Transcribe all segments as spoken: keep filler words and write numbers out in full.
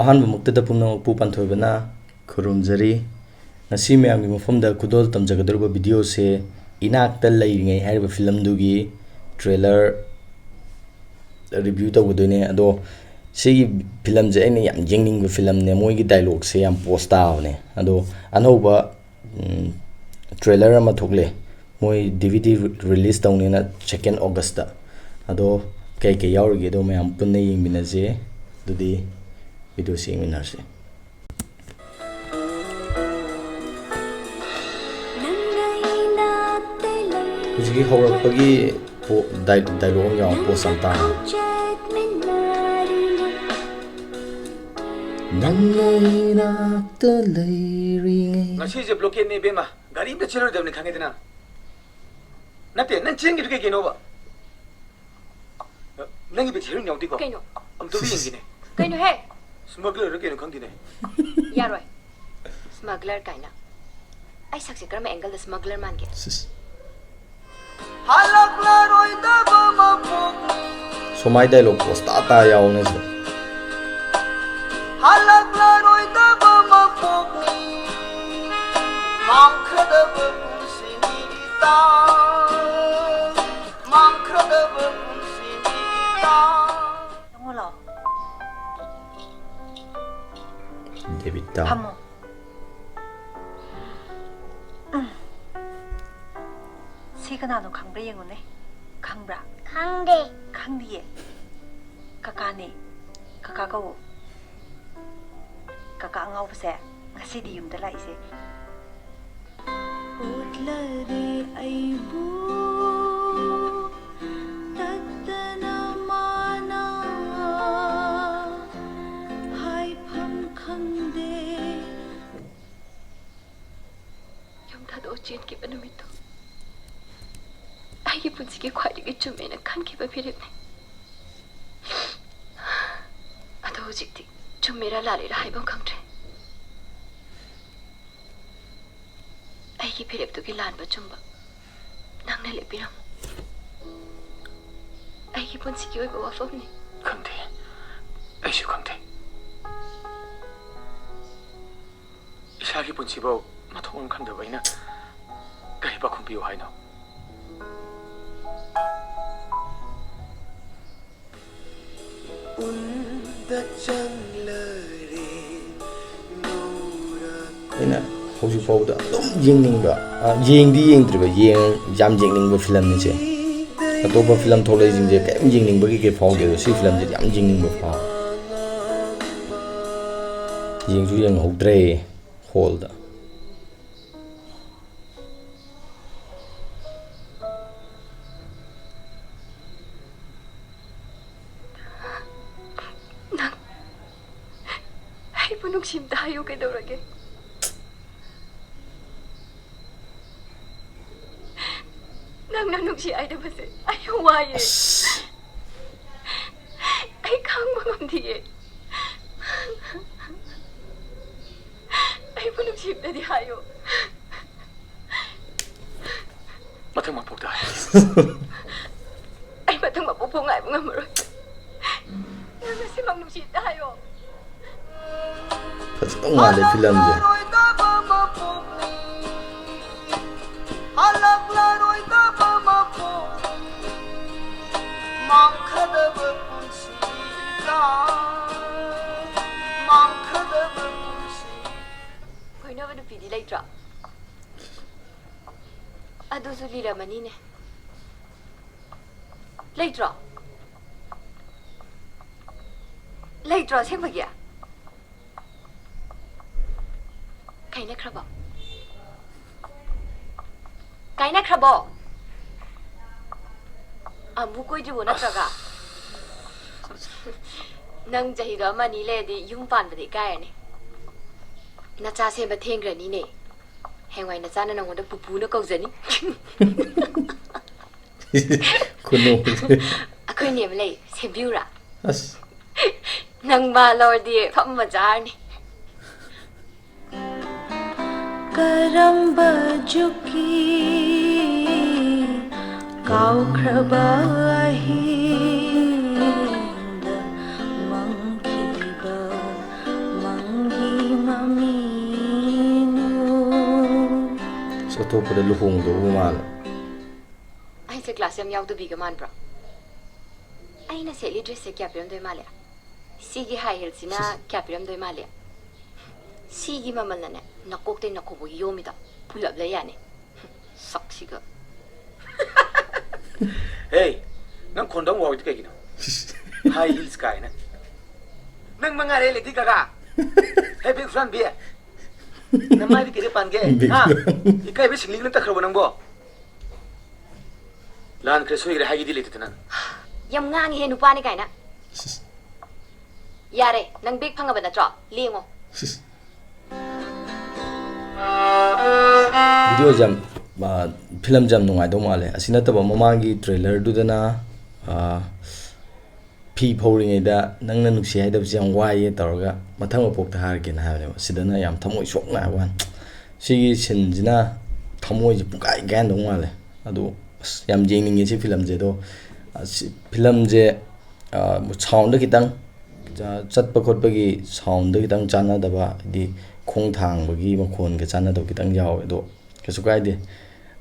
ꯑꯍꯥꯟꯕꯃꯛꯇꯗ ꯄꯨꯝꯅꯃꯛꯄꯨ ꯄꯥꯟꯊꯣꯏꯕꯅ ꯈꯨꯔꯨꯝꯖꯔꯤ꯫ ꯉꯁꯤ ꯃꯌꯥꯝꯒꯤ ꯃꯐꯝꯗ ꯈꯨꯗꯣꯜ ꯇꯝꯖꯒꯗꯧꯔꯤꯕ ꯚꯤꯗꯤꯑꯣꯁꯦ ꯏꯅꯥꯛꯇ ꯂꯩꯔꯤꯉꯩ ꯍꯥꯏꯔꯤꯕ ꯐꯤꯂꯝꯗꯨꯒꯤ ꯇ꯭ꯔꯦꯂꯔ ꯔꯤꯚ꯭ꯌꯨ ꯇꯧꯒꯗꯣꯏꯅꯦ꯫ ꯑꯗꯣ ꯁꯤꯒꯤ ꯐꯤꯂꯝꯁꯦ ꯑꯩꯅ ꯌꯥꯝ ꯌꯦꯡꯅꯤꯡꯕ ꯐꯤꯂꯝꯅꯦ꯫ ꯃꯣꯏꯒꯤ ꯗꯥꯏꯂꯣꯛꯁꯦ ꯌꯥꯝ ꯄꯣꯁ ꯇꯥꯕꯅꯦ꯫ ꯑꯗꯣ ꯑꯅꯧꯕ ꯇ꯭ꯔꯦꯂꯔ ꯑꯃ ꯊꯣꯛꯂꯦ꯫ ꯃꯣꯏ ꯗꯤ ꯚꯤ ꯗꯤ ꯔꯤꯂꯤꯁ ꯇꯧꯅꯦꯅ second August꯫ ꯑꯗꯣ ꯀꯩ ꯀꯩ ꯌꯥꯎꯔꯤꯒꯦꯗꯣ ꯃꯌꯥꯝ ꯄꯨꯟꯅ ꯌꯦꯡꯃꯤꯟꯅꯁꯦ꯫ ꯑꯗꯨꯗꯤ ꯚꯤꯗꯤꯑꯣꯁꯤ ꯌꯦꯡꯃꯤꯟꯅꯔꯁꯦ꯫ ꯍꯧꯖꯤꯛꯀꯤ ꯍꯧꯔꯛꯄꯒꯤ ꯄꯣ- ꯗꯥꯏ- ꯗꯥꯏꯂꯣꯛ ꯑꯃ ꯌꯥꯎꯕ ꯄꯣꯁ ꯑꯃ ꯇꯥꯕ꯫ ꯅꯪꯅ ꯏꯅꯥꯛꯇ ꯂꯩꯔꯤꯉꯩ꯫ ꯉꯁꯤꯁꯦ ꯕ꯭ꯂꯣꯀꯦꯠꯅꯦ ꯏꯕꯦꯝꯃ꯫ ꯒꯥꯔꯤ ꯑꯝꯇ ꯆꯦꯜꯂꯣꯏꯗꯕꯅꯤ ꯈꯪꯉꯦꯗꯅ꯫ ꯅꯠꯇꯦ, ꯅꯪ ꯆꯦꯟꯒꯤꯗꯨ ꯀꯩꯒꯤꯅꯣꯕ? ꯅꯪꯒꯤ ꯕꯦꯒꯁꯦ ꯍꯦꯔꯣꯏꯟ ꯌꯥꯎꯗꯦꯀꯣ? ꯀꯩꯅꯣ? ꯑꯝꯇꯕꯨ ꯌꯦꯡꯒꯦꯅꯦ꯫ ꯀꯩꯅꯣꯍꯦ? ꯁ꯭ꯃꯒꯂꯔ ꯀꯩꯅꯣ ꯈꯪꯗꯦꯅꯦ꯫ ꯌꯥꯔꯣꯏ꯫ ꯁ꯭ꯃꯒꯂꯔ ꯀꯥꯏꯅ꯫ ꯑꯩ ꯁꯛꯁꯦ ꯀꯔꯝꯕ angle ꯗ ꯁ꯭ꯃꯒꯂꯔ ꯃꯥꯟꯒꯦ? ꯁꯤꯁ꯫ ꯍꯜꯂꯛꯂꯔꯣꯏꯗꯕ ꯃꯄꯣꯛꯅꯤ꯫ ꯁꯣꯃꯥꯏ ꯗꯥꯏꯂꯣꯛ ꯄꯣꯁ ꯇꯥ ꯇꯥ ꯌꯥꯎꯕꯅꯦ ꯁꯤꯗ꯫ ꯍꯜꯂꯛꯂꯔꯣꯏꯗꯕ ꯃꯄꯣꯛꯅꯤ꯫ ꯃꯥꯡꯈ꯭ꯔꯗꯕ ꯄꯨꯟꯁꯤꯅꯤ ꯏꯇꯥ꯫ ꯃꯥꯡꯈ꯭ꯔꯗꯕ ꯄꯨꯟꯁꯤꯅꯤ ꯏꯇꯥ꯫ ꯆꯪꯉꯣ ꯂꯥꯎ꯫ ꯗꯦꯕꯤꯠꯇ꯫ ꯐꯝꯃꯣ꯫ ꯎꯝ꯫ ꯁꯤ ꯀꯅꯥꯅꯣ ꯈꯪꯕ꯭ꯔꯥ ꯌꯦꯡꯉꯨꯅꯦ꯫ ꯈꯪꯕ꯭ꯔꯥ? ꯈꯪꯗꯦ꯫ ꯈꯪꯗꯤꯌꯦ? ꯀꯀꯥꯅꯦ꯫ ꯀꯀꯥ ꯀꯧꯋꯣ꯫ ꯀꯀꯥ ꯑꯉꯥꯎꯕꯁꯦ ꯉꯁꯤꯗꯤ ꯌꯨꯝꯗ ꯂꯥꯛꯏꯁꯦ꯫ ꯑꯣꯠꯂꯗꯤ ꯑꯩꯕꯨ ꯇꯠꯇꯅ ꯃꯥꯅ ꯍꯥꯏꯐꯝ ꯈꯪꯗꯦ꯫ ꯌꯨꯝ ꯊꯥꯗꯣꯛꯑ ꯆꯦꯟꯈꯤꯕ ꯅꯨꯃꯤꯠꯇꯣ ꯑꯩꯒꯤ ꯄꯨꯟꯁꯤꯒꯤ ꯈ꯭ꯋꯥꯏꯗꯒꯤ ꯆꯨꯝꯃꯦꯅ ꯈꯟꯈꯤꯕ ꯐꯤꯔꯦꯞꯅꯤ꯫ ꯑꯗꯣ ꯍꯧꯖꯤꯛꯇꯤ ꯆꯨꯝꯃꯤꯔꯥ ꯂꯥꯜꯂꯤꯔꯥ ꯍꯥꯏꯐꯝ ꯈꯪꯗ꯭ꯔꯦ꯫ ꯑꯩꯒꯤ ꯐꯤꯔꯦꯞꯇꯨꯒꯤ ꯂꯥꯟꯕ ꯆꯨꯝꯕ ꯅꯪꯅ ꯂꯦꯞꯄꯤꯔꯝꯃꯨ꯫ ꯑꯩꯒꯤ ꯄꯨꯟꯁꯤꯒꯤ ꯑꯣꯏꯕ ꯋꯥꯐꯝꯅꯤ꯫ ꯈꯪꯗꯦ꯫ ꯑꯩꯁꯨ ꯈꯪꯗꯦ꯫ ꯏꯁꯥꯒꯤ ꯄꯨꯟꯁꯤꯐꯥꯎ ꯃꯊꯣꯡ ꯑꯃ ꯈꯪꯗꯕ ꯑꯩꯅ ꯀꯔꯤ ꯄꯥꯎꯈꯨꯝ ꯄꯤꯌꯨ ꯍꯥꯏꯅꯣ? ꯑꯩꯅ ꯍꯧꯖꯤꯛ ꯐꯥꯎꯕꯗ ꯑꯗꯨꯝ ꯌꯦꯡꯅꯤꯡꯕ, ꯑ, ꯌꯦꯡꯗꯤ ꯌꯦꯡꯗ꯭ꯔꯤꯕ, ꯌꯦꯡ-, ꯌꯥꯝ ꯌꯦꯡꯅꯤꯡꯕ ꯐꯤꯂꯝꯅꯤꯁꯦ꯫ ꯑꯇꯣꯞꯄ ꯐꯤꯂꯝ ꯊꯣꯛꯂꯛꯏꯁꯤꯡꯁꯦ ꯀꯔꯤꯝ ꯌꯦꯡꯅꯤꯡꯕꯒꯤ ꯀꯩ ꯐꯥꯎꯗꯦ, ꯑꯗꯣ ꯁꯤ ꯐꯤꯂꯝꯁꯤꯗꯤ ꯌꯥꯝ ꯌꯦꯡꯅꯤꯡꯕ ꯐꯥꯎꯋꯦ꯫ ꯌꯦꯡꯁꯨ ꯌꯦꯡꯍꯧꯗ꯭ꯔꯦ ꯍꯣꯜꯗ꯫ ꯅꯪ ꯑꯩꯕꯨ ꯅꯨꯡꯁꯤ ꯑꯝꯇ ꯍꯥꯏꯌꯨ, ꯀꯩꯗꯧꯔꯒꯦ? ꯅꯪꯅ ꯅꯨꯡꯁꯤ ꯍꯥꯏꯗꯕꯁꯦ ꯑꯩ ꯌꯥꯝ ꯋꯥꯏꯌꯦ꯫ ꯑꯁ꯫ ꯑꯩ ꯈꯥꯡꯕ ꯉꯝꯗꯤꯌꯦ꯫ ꯑꯩꯕꯨ ꯅꯨꯡꯁꯤꯕꯗꯗꯤ ꯍꯥꯏꯌꯣ꯫ ꯃꯊꯪ ꯃꯄꯣꯛꯇ ꯍꯥꯏ꯫ ꯑꯩ ꯃꯊꯪ ꯃꯄꯣꯛꯐꯥꯎ ꯉꯥꯏꯕ ꯉꯝꯃꯔꯣꯏ꯫ ꯅꯪ ꯉꯁꯤꯃꯛ ꯅꯨꯡꯁꯤꯕꯗ ꯍꯥꯏꯌꯣ꯫ ꯐꯖꯗꯧ ꯃꯥꯜꯂꯦ ꯐꯤꯂꯝꯁꯦ꯫ ꯍꯜꯂꯛꯂꯔꯣꯏꯗꯕ ꯃꯄꯣꯛꯅꯤ, ꯃꯥꯡꯈ꯭ꯔꯗꯕ ꯄꯨꯟꯁꯤꯗ, ꯃꯥꯡꯈ꯭ꯔꯗꯕ ꯄꯨꯟꯁꯤ꯫ ꯀꯣꯏꯅꯕ ꯅꯨꯄꯤꯗꯤ ꯂꯩꯇ꯭ꯔꯣ? ꯑꯗꯨꯁꯨ ꯂꯤꯔꯝꯃꯅꯤꯅꯦ꯫ ꯂꯩꯇ꯭ꯔꯣ? ꯂꯩꯇ꯭ꯔꯣ ꯑꯁꯦꯡꯕꯒꯤ? ꯀꯥꯏꯅꯈ꯭ꯔꯕꯣ? ꯀꯥꯏꯅꯈ꯭ꯔꯕꯣ? ꯑꯃꯨꯛ ꯀꯣꯏꯗ꯭ꯔꯤꯕꯣ ꯅꯠꯇ꯭ꯔꯒ? ꯅꯪ ꯆꯍꯤꯗꯣ ꯑꯃ ꯑꯅꯤ ꯂꯩꯔꯗꯤ ꯌꯨꯝ ꯄꯥꯟꯕꯗ ꯏꯀꯥꯏꯔꯅꯤ꯫ ꯅꯆꯥ ꯁꯦꯝꯕ ꯊꯦꯡꯈ꯭ꯔꯅꯤꯅꯦ꯫ ꯍꯌꯦꯡꯋꯥꯏ ꯅꯆꯥꯅ ꯅꯪꯉꯣꯟꯗ ꯄꯨꯄꯨꯅ ꯀꯧꯖꯅꯤ꯫ ꯈꯨꯅꯣꯛꯁꯦ꯫ ꯑꯩꯈꯣꯏ ꯅꯦ ꯑꯃ ꯂꯩ, ꯁꯦꯝꯕꯤꯌꯨꯔꯥ? ꯑꯁ꯫ ꯅꯪ ꯃꯥ ꯂꯧꯔꯗꯤ ꯐꯝꯃ ꯆꯥꯔꯅꯤ꯫ ꯀꯔꯝꯕ ꯖꯨꯒꯤ ꯀꯥꯎꯈ꯭ꯔꯕ ꯑꯍꯤꯡꯗ ꯃꯪꯈꯤꯕ ꯃꯪꯒꯤ ꯃꯃꯤ꯫ ꯊꯣꯛꯄꯗ ꯂꯨꯍꯣꯡꯗꯧꯕ ꯃꯥꯜꯂꯦ꯫ ꯑꯩꯁꯦ ꯀ꯭ꯂꯥꯁ ꯌꯥꯝ ꯌꯥꯎꯗꯕꯤꯒ ꯃꯥꯟꯕ꯭ꯔꯣ? ꯑꯩꯅ ꯁꯦꯠꯂꯤ ꯗ꯭ꯔꯦꯁꯁꯦ ꯀꯌꯥ ꯄꯤꯔꯝꯗꯣꯏ ꯃꯥꯜꯂꯦ? ꯁꯤꯒꯤ ꯍꯥꯏ ꯍꯤꯜꯁꯤꯅ ꯀꯌꯥ ꯄꯤꯔꯝꯗꯣꯏ ꯃꯥꯜꯂꯦ? ꯁꯤꯒꯤ ꯃꯃꯜꯅꯅꯦ ꯅꯀꯣꯛꯇꯩ ꯅꯈꯣꯡꯕꯨ ꯌꯣꯝꯃꯤꯗꯣ ꯄꯨꯂꯞ ꯂꯩ ꯌꯥꯅꯤ꯫ ꯁꯛꯁꯤꯒ꯫ ꯍꯦ, ꯅꯪ ꯈꯣꯟꯗꯣ ꯑꯃꯨꯛ ꯍꯧꯔꯤꯗꯤ ꯀꯩꯒꯤꯅꯣ? ꯍꯥꯏ ꯍꯤꯜꯁ ꯀꯥꯏꯅ꯫ ꯅꯪ ꯃꯉꯥꯏꯔꯦ ꯂꯦꯗꯤ ꯒꯥꯒꯥ꯫ ꯍꯦ, ꯕꯦꯛ ꯍꯨꯔꯥꯟꯕꯤ꯫ ꯅꯃꯥꯏꯗꯤ ꯀꯩꯗ ꯄꯥꯟꯒꯦ? ꯕꯦꯛ ꯍꯥ? ꯍꯨꯔꯥꯟꯕꯤ꯫ ꯏꯀꯥꯏꯕ ꯁꯤꯡꯂꯤꯒ ꯇꯛꯈ꯭ꯔꯕꯣ ꯅꯪꯕꯣ? ꯂꯥꯟꯈ꯭ꯔꯦ ꯁꯣꯏꯈ꯭ꯔꯦ ꯍꯥꯏꯒꯦꯗꯤ ꯂꯩꯇꯗꯅ꯫ ꯌꯥꯝ ꯉꯥꯡꯉꯤꯍꯦ ꯅꯨꯄꯥꯅꯤ ꯀꯥꯏꯅ꯫ ꯌꯥꯔꯦ, ꯅꯪ ꯕꯦꯛ ꯐꯪꯉꯕ ꯅꯠꯇ꯭ꯔꯣ? ꯂꯦꯡꯉꯣ꯫ ꯚꯤꯗꯤꯑꯣꯁꯦ ꯌꯥꯝ, ꯑ, ꯐꯤꯂꯝꯁꯦ ꯌꯥꯝ ꯅꯨꯡꯉꯥꯏꯗꯧ ꯃꯥꯜꯂꯦ꯫ ꯑꯁꯤ ꯅꯠꯇꯕ ꯃꯃꯥꯡꯒꯤ ꯇ꯭ꯔꯦꯂꯔꯗꯨꯗꯅ, ꯑ, ꯐꯤ ꯐꯧꯔꯤꯉꯩꯗ "ꯅꯪꯅ ꯅꯨꯡꯁꯤ ꯍꯥꯏꯗꯕꯁꯦ ꯌꯥꯝ ꯋꯥꯏꯌꯦ" ꯇꯧꯔꯒ "ꯃꯊꯪ ꯃꯄꯣꯛꯇ ꯍꯥꯏꯔꯒꯦꯅ" ꯍꯥꯏꯕꯅꯦꯕ꯫ ꯁꯤꯗꯅ ꯌꯥꯝ ꯊꯃꯣꯏ ꯁꯣꯛꯅ ꯍꯥꯏꯕ ꯋꯥꯅꯤ꯫ ꯁꯤꯒꯤ ꯁꯤꯟꯁꯤꯅ ꯊꯃꯣꯏꯁꯦ ꯄꯨꯡꯀꯥꯏ ꯀꯥꯏꯍꯟꯗꯧ ꯃꯥꯜꯂꯦ꯫ ꯑꯗꯣ ꯑꯁ, ꯌꯥꯝ ꯌꯦꯡꯅꯤꯡꯉꯦ ꯁꯤ ꯐꯤꯂꯝꯁꯦ꯫ ꯑꯗꯣ, ꯑ, ꯁꯤ ꯐꯤꯂꯝꯁꯦ, ꯑ, ꯁꯥꯎꯟꯗ ꯈꯤꯇꯪ, ꯑ, ꯆꯠꯄ ꯈꯣꯠꯄꯒꯤ ꯁꯥꯎꯟꯗ ꯈꯤꯇꯪ ꯆꯥꯟꯅꯗꯕ, ꯍꯥꯏꯗꯤ ꯈꯣꯡ ꯊꯥꯡꯕꯒꯤ ꯃꯈꯣꯟꯒ ꯆꯥꯟꯅꯗꯕ ꯈꯤꯇꯪ ꯌꯥꯎꯋꯦ꯫ ꯑꯗꯣ ꯀꯩꯁꯨ ꯀꯥꯏꯗꯦ꯫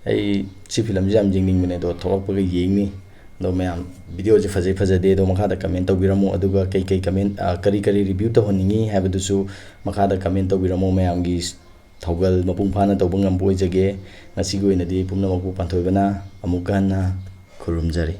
ꯑꯩ ꯁꯤ ꯐꯤꯂꯝꯁꯦ ꯌꯥꯝ ꯌꯦꯡꯅꯤꯡꯕꯅꯦ, ꯑꯗꯣ ꯊꯣꯛꯂꯛꯄꯒ ꯌꯦꯡꯅꯤ꯫ ꯑꯗꯣ ꯃꯌꯥꯝ, ꯚꯤꯗꯤꯑꯣꯁꯦ ꯐꯖꯩ ꯐꯖꯗꯦ ꯑꯗꯣ ꯃꯈꯥꯗ ꯀꯃꯦꯟ ꯇꯧꯕꯤꯔꯝꯃꯣ꯫ ꯑꯗꯨꯒ ꯀꯩ ꯀꯩ ꯀꯃꯦꯟ, ꯑ, ꯀꯔꯤ ꯀꯔꯤ ꯔꯤꯚ꯭ꯌꯨ ꯇꯧꯍꯟꯅꯤꯡꯉꯤ ꯍꯥꯏꯕꯗꯨꯁꯨ ꯃꯈꯥꯗ ꯀꯃꯦꯟ ꯇꯧꯕꯤꯔꯝꯃꯣ꯫ ꯃꯌꯥꯝꯒꯤ ꯊꯧꯒꯜ ꯃꯄꯨꯡ ꯐꯥꯅ ꯇꯧꯕ ꯉꯝꯕ ꯑꯣꯏꯖꯒꯦ꯫ ꯉꯁꯤꯒꯤ ꯑꯣꯏꯅꯗꯤ ꯄꯨꯝꯅꯃꯛꯄꯨ ꯄꯥꯟꯊꯣꯏꯕꯅ ꯑꯃꯨꯛꯀ ꯍꯟꯅ ꯈꯨꯔꯨꯝꯖꯔꯤ꯫